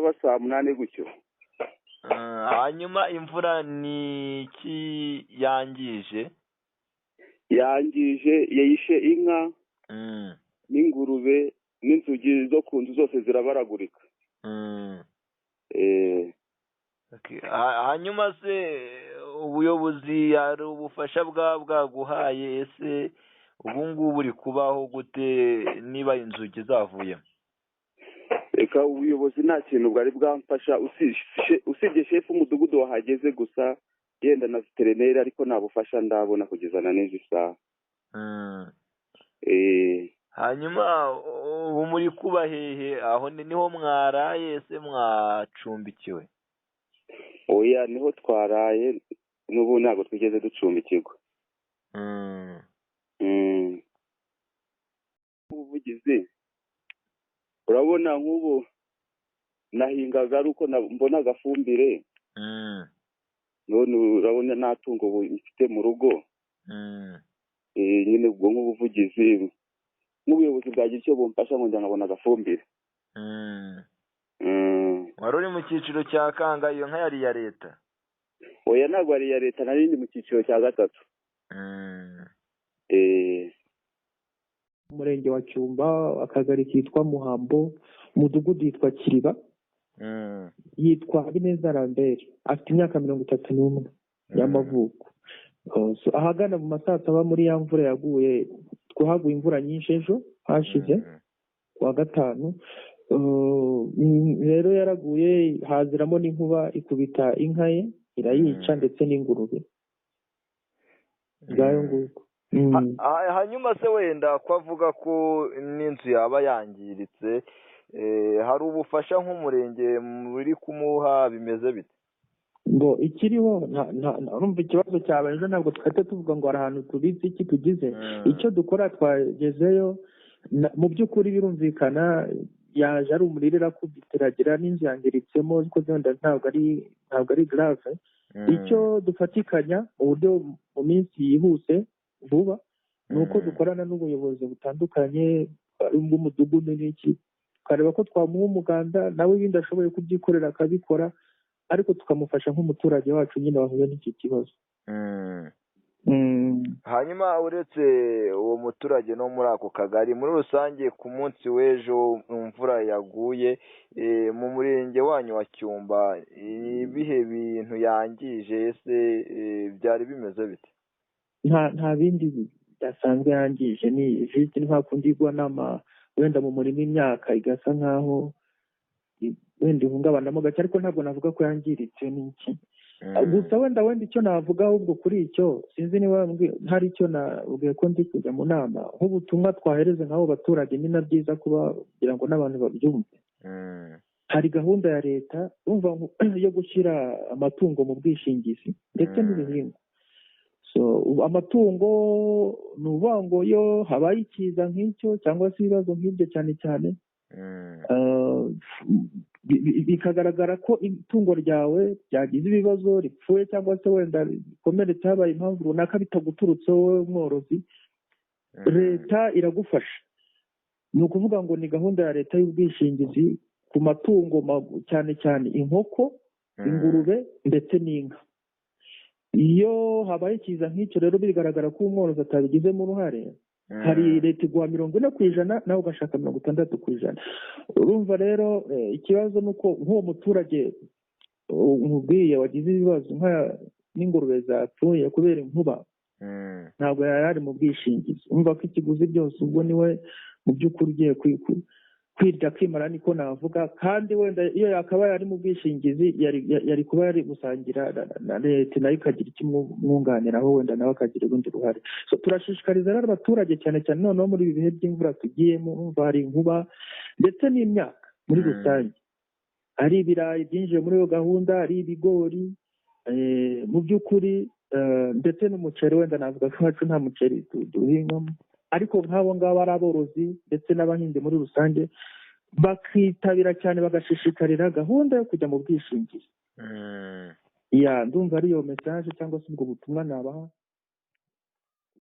7, 8:30 gutyo. Hanyuma imvura ni iki yangije? Yangije, yayishe inka n'ingurube, n'inzugi zo ku nzu zose zirabaragurika. Hanyuma se ubuyobozi hari ubufasha bwa bwaguhaye? Ese ubu ngubu uri kubaho gute niba inzugi zavuyemo? Reka, ubuyobozi nta kintu bwari bwamfasha, usibye shefu umudugudu wahageze gusa, yenda na veterineri, ariko nta bufasha ndabona kugeza na n'izi saha. Hanyuma ubu muri kuba hehe? Aho niho mwaraye? Ese mwacumbikiwe? Oya, niho twaraye n'ubu, ntabwo twigeze ducumbikirwa. Ubuvugizi, urabona nk'ubu nahingaga ari uko mbona agafumbire. None urabona nta tungo ubu mfite mu rugo. Nyine ubwo nk'ubuvugizi, nk'ubuyobozi bwagira icyo bumfasha ngo nkabona agafumbire. Wari uri mu cyiciro cya kanga? Iyo nka yari iya leta? Oya, ntabwo ari iya leta, nari ndi mu cyiciro cya gatatu. Umurenge wa Cyumba, akagari kitwa Muhambo, umudugudu yitwa Kiriba. Yitwa Habineza Lambert, afite imyaka 31 y'amavuko. So, ahagana mu ma 7:00 muri ya mvura yaguye, twahaguye imvura nyinshi ejo hashize kuwa gatanu. Rero yaraguye haziramo n'inkuba, ikubita inka ye irayica, ndetse n'ingurube. Ngayo nguko. Hanyuma se wenda ko avuga ko n'inzu yaba yangiritse, hari ubufasha nk'umurenge muri kumuha? Bimeze bite? Ngo ikiriho, urumva ikibazo cyabaye ejo, ntabwo twahita tuvuga ngo hari ahantu tubitse iki tugize. Icyo dukora, twagezeyo. Mu by'ukuri birumvikana, yaje ari umuriro, irakubita, iragira n'inzu yangiritsemo, ariko wenda ntabwo ari grave. Icyo dufatikanya mu buryo mu minsi yihuse vuba ni uko dukorana n'ubuyobozi butandukanye, ari ubw'umudugudu n'iki, tukareba ko twamuha umuganda, nawe ibindi ashoboye kubyikorera akabikora, ariko tukamufasha nk'umuturage wacu nyine wahuye n'iki kibazo. Hanyuma uretse uwo muturage no muri ako kagari, muri rusange ku munsi w'ejo imvura yaguye mu murenge wanyu wa Cyumba, ibihe bintu yangije? Ese byari bimeze bite? Nta bindi bidasanzwe yangije, ni juste nka kundi igwa n'ama wenda mu murima, imyaka igasa nkaho wenda ihungabanamo gake, ariko ntabwo navuga ko yangiritse n'iki. Gusa wenda icyo navuga ahubwo kuri icyo, sinzi niba hari icyo nabwiye ko ndi kujya mu nama, nk'ubutumwa twahereza nk'abo baturage, ni na byiza kuba kugira ngo n'abantu babyumve. Hari gahunda ya leta, urumva, yo gushyira amatungo mu bwishingizi ndetse n'ibihingwa. So ubu amatungo, ni ukuvuga ngo iyo habaye ikiza nk'icyo cyangwa se ibibazo nk'ibyo cyane cyane, bikagaragara ko itungo ryawe ryagize ibibazo, ripfuye cyangwa se wenda rikomeretse, habaye impamvu runaka bitaguturutse wowe mworozi, leta iragufasha. Ni ukuvuga ngo ni gahunda ya leta y'ubwishingizi ku matungo, cyane cyane inkoko, ingurube ndetse n'inka. Iyo habaye ikiza nk'icyo rero, bigaragara ko umworozi atabigizemo uruhare, hari leta iguha 40%, nawe ugashaka 60%. Urumva rero, ikibazo ni uko nk'uwo muturage nkubwiye wagize ibibazo n'ingurube zapfuye kubera inkuba, ntabwo yari ari mu bwishingizi. Urumva ko ikiguzi byose ubwo niwe mu by'ukuri ugiye kwirya kwimara, niko navuga. Kandi wenda iyo yakabaye ari mu bwishingizi, yari kuba yari gusangira na leta, nayo ikagira icyo imwunganiraho, wenda nawe akagira urundi ruhare. So, turashishikariza rero abaturage, cyane cyane noneho muri ibi bihe by'imvura tugiyemo, urumva hari inkuba ndetse n'imyaka muri rusange, ari ibirayi byinjiye muri iyo gahunda, ari ibigori, mu by'ukuri, ndetse n'umuceri. Wenda navuga ko iwacu nta muceri duhingamo, ariko nk'abo ngabo ari aborozi ndetse n'abahinzi muri rusange, bakitabira cyane, bagashishikarira gahunda yo kujya mu bwishingizi. Ya, ndumva ari iyo message cyangwa se ubwo butumwa nabaha.